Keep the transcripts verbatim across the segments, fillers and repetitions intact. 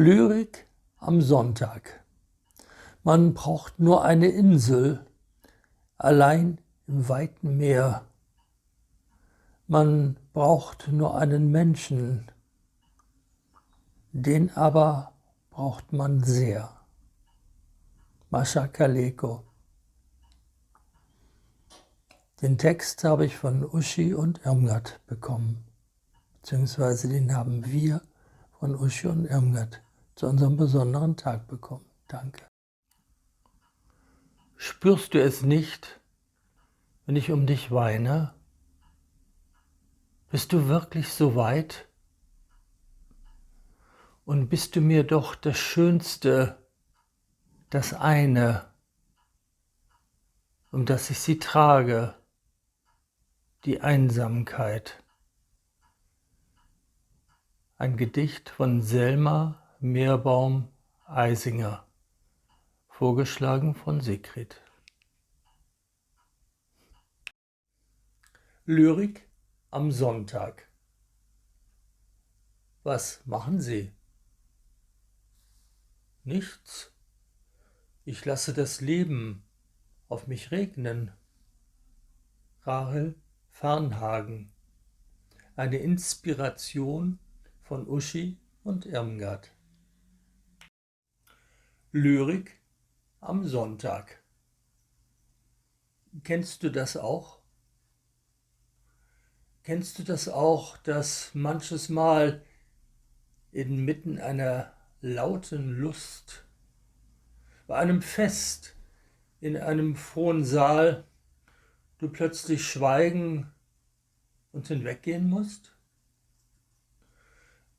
Lyrik am Sonntag. Man braucht nur eine Insel, allein im weiten Meer. Man braucht nur einen Menschen, den aber braucht man sehr. Mascha Kaleko. Den Text habe ich von Uschi und Irmgard bekommen, beziehungsweise den haben wir von Uschi und Irmgard zu unserem besonderen Tag bekommen. Danke. Spürst du es nicht, wenn ich um dich weine? Bist du wirklich so weit? Und bist du mir doch das Schönste, das eine, um das ich sie trage, die Einsamkeit. Ein Gedicht von Selma Meerbaum-Eisinger, vorgeschlagen von Sigrid. Lyrik am Sonntag. Was machen Sie? Nichts. Ich lasse das Leben auf mich regnen. Rahel Varnhagen. Eine Inspiration von Uschi und Irmgard. Lyrik am Sonntag. Kennst du das auch? Kennst du das auch, dass manches Mal inmitten einer lauten Lust, bei einem Fest, in einem frohen Saal, du plötzlich schweigen und hinweggehen musst?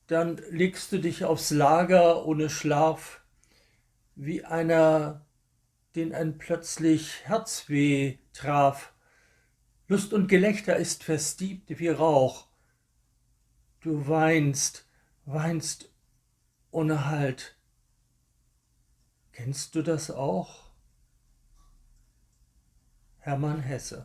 Dann legst du dich aufs Lager ohne Schlaf, wie einer, den ein plötzlich Herzweh traf. Lust und Gelächter ist verstiebt wie Rauch. Du weinst, weinst ohne Halt. Kennst du das auch? Hermann Hesse.